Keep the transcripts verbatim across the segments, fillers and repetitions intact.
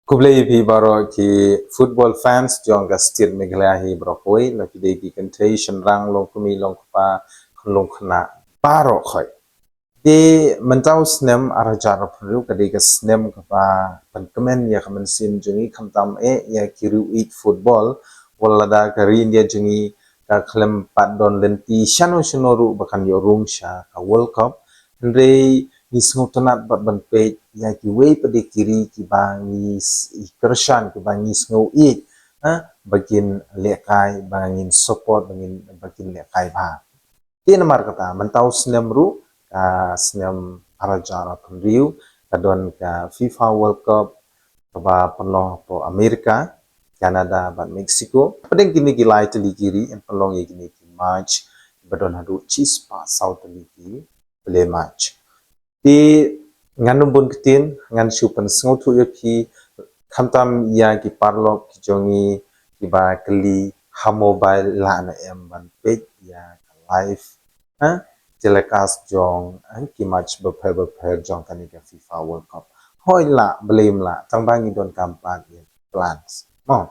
Khublei ïa phi baroh ki football fans jong ka state Meghalaya hi baroh kawei, la ki dei ki kynthei shynrang, long kmie long kpa, khun long khynnah baroh khoit. Te mynta u snem ar hajar arphew hynriew ka dei ka snem kaba pynkmen ïa ka mynsiem jong ngi, khamtam eh ïa ki riew ïeit football, wat lada ka ri India jong ngi ka khlem pat don lynti shano shano ruh ba kan ïoh rung sha ka World Cup. Hynrei ngi sngewtynnat bad ban peit ïa kiwei pat de ki ri kiba ngi s-, i kyrshan, kiba ngi sngew ïeit, ha, ba kin lehkai, ba ngin support, ba ngin, ba kin lehkai bha. Te namar kata mynta u snem ruh, ka snem ar hajar arphew hynriew, ka don ka FIFA World Cup kaba pynlong hapoh America, Canada bad Mexico. Hapdeng kine ki lai tylli ki ri yn pynlong ïa kine ki match ba don haduh shispah saw tylli ki play match. Te ngan ym bun ktien, ngan shu pynsngewthuh ïa phi, khamtam ïa ki paralok ki jong ngi kiba kylli ha mobile lah ne em ban peit ïa ka live, ha, telecast jong, ha, ki match bapher bapher jong kane ka FIFA World Cup. Hooid lah, balei ym lah, tangba ngi donkam pat ïa plans. Mo.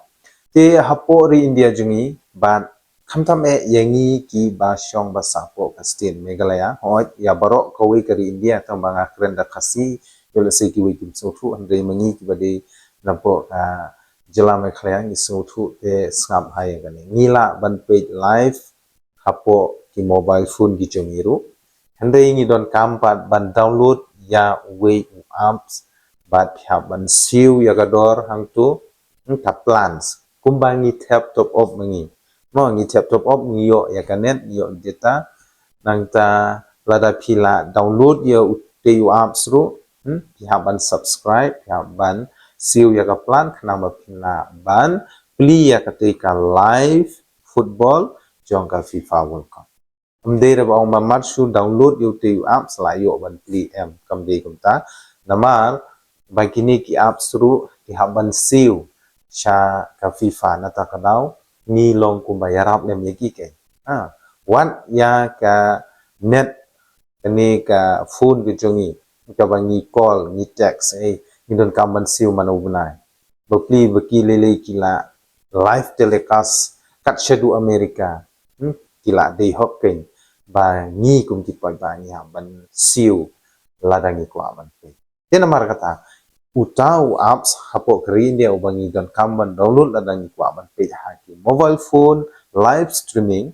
Te hapoh ri India jong ngi bad khamtam eh ïa ngi kiba shong ba sah hapoh ka state Meghalaya, hooid ïa baroh kawei ka ri India, tangba nga kren da Khasi, ïoh lehse kiwei kim sngewthuh, hynrei ma ngi kiba dei napoh ka jylla Meghalaya ngi sngewthuh te sngap ha ïa kane. Ngi lah ban peit live hapoh ki mobile phone ki jong ngi ruh. Hynrei ngi donkam pat ban download ïa uwei u apps bad phi hap ban siew ïa ka dor hangto, hmm, ka plans. Kumba ngi thep top up ma ngi. Mo, ngi thep top up, ngi ïoh ïa ka net, ngi ïoh data. Nangta lada phi la download ïa utei u apps ruh, hmm, phi hap ban subscribe, phi hap ban siew ïa ka plan khnang ba phin lah ban plie ïa katei ka live football jong ka FIFA World Cup. Ym dei re ba ong ba mar shu download ïa utei u apps la ïoh ban plie, em, kam dei kumta. Namar ba kine ki apps ruh ki hap ban siew sha ka FIFA, nangta ka daw ngi long kumba ïarap lem ïa ki keiñ. Ha, wat ïa ka net kane ka phone ka jong ngi, kaba ngi call, ngi text, eh, ngi donkam ban siew man u bnai. Bapli ba ki lei lei ki la live telecast kat shaduh America. Hmm? Ki la dei hok keiñ ba ngi kum ki paidbah ngi hap ban siew lada ngi kwah ban peit. Te namar kata, uta u apps hapoh ka ri India uba ngi donkam ban download lada ngi kwah ban peit ha ki mobile phone, live streaming,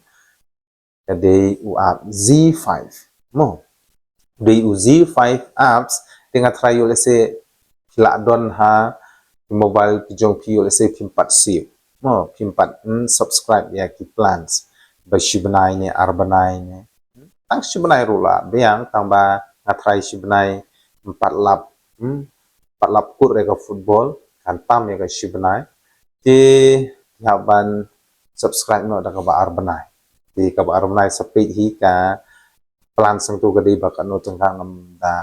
ka dei u app Z five. Mo. Dei u Z five apps, te nga tharai ïoh lehse phi la don ha ki mobile ki jong phi, ïoh lehse phim pat siew. Mo, phim pat, hmm, subscribe ïa ki plans ba shi bnai ne ar bnai ne. Tang shi bnai ruh lah biang, tangba nga tharai shi bnai ym pat lap, hmm, pat lap kut re ka football, kan tam ïa ka shi bnai. Te phi hap ban subscribe noh da kaba ar bnai. Te kaba ar bnai sa peit hi ka plan sngewthuh ka dei ba katno tyngka, ngam da,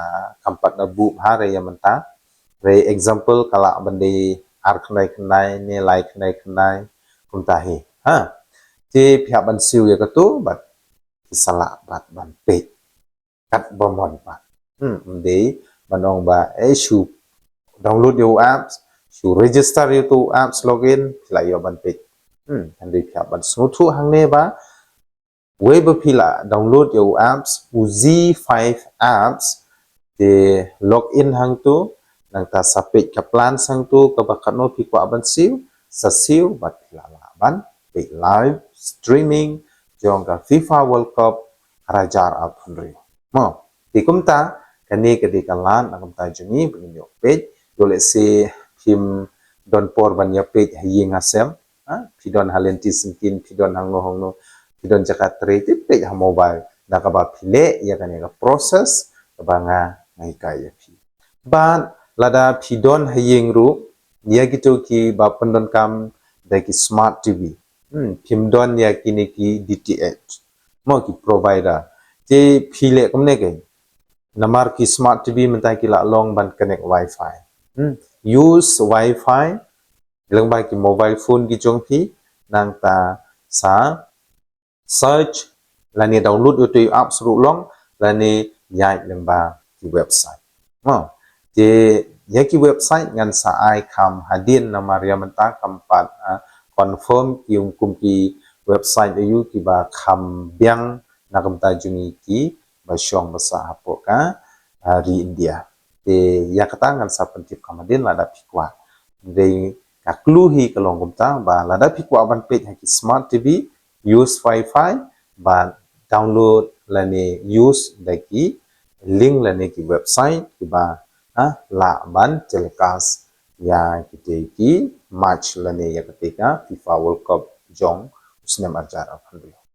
kam pat da buh bha re ïa mynta. Re example ka lah ban dei ar khyndai khyndai ne lai khyndai khyndai kumta hi. Ha. Te phi hap ban siew ïa kato bad phi sa lah pat ban peit kat ba mon pat. Hmm, ym dei ban ong ba, eh, shu download ïa u apps, shu register ïa u apps, login, phi la ïoh ban peit. Hmm, hynrei phi hap ban sngewthuh hangne ba wei ba phi la download ïa u apps, u Z five apps, te login hangto, nangta sa peit ka plan sngewthuh kaba katno phi kwah ban siew, sa siew bad phi la lah ban peit live streaming jong ka FIFA World Cup ar hajar arphew hynriew. Mo, te kumta, kane ka dei ka lad na ka bynta jong ngi ba ngin ïoh peit, ïoh lehse phim don por ban ïa peit ha ïing ha sem, ha, phi don ha lynti syngkien, phi don hangno hangno, phi don jaka trei, te peit ha mobile, da kaba phi leh ïa kane ka process kaba nga, nga hikai ïa phi. Bad lada phi don ha ïing ruh, ïa kito kiba pyndonkam da ki smart T V. Hmm, phim don ïa kine ki D T H. Mo, ki provider. Te phi leh kumne keiñ. Namar ki smart T V mynta ki la long ban connect wifi. Hmm, use wifi lyngba ki mobile phone ki jong phi, nangta sa search lane download ïa utei u apps ruh long, lane ïaid lyngba ki website. Mo, te ïa ki website ngan sa ai kham hadien namar ïa mynta kam pat, ah, confirm ki kum ki website aïu kiba kham biang na ka bynta jong ngi kiba shong ba sah hapoh ka, ah, ri India. Te ïa kata ngan sa pyntip kham hadien lada phi kwah. Dei ka clue hi ka long kumta ba lada phi kwah ban peit ha ki smart T V, use Wi-Fi, ba download lane use da ki link lane ki website kiba, ah, lah ban telecast ïa kitei ki match lane ïa kitei ka FIFA World Cup jong u snem arhajar arphew hynriew.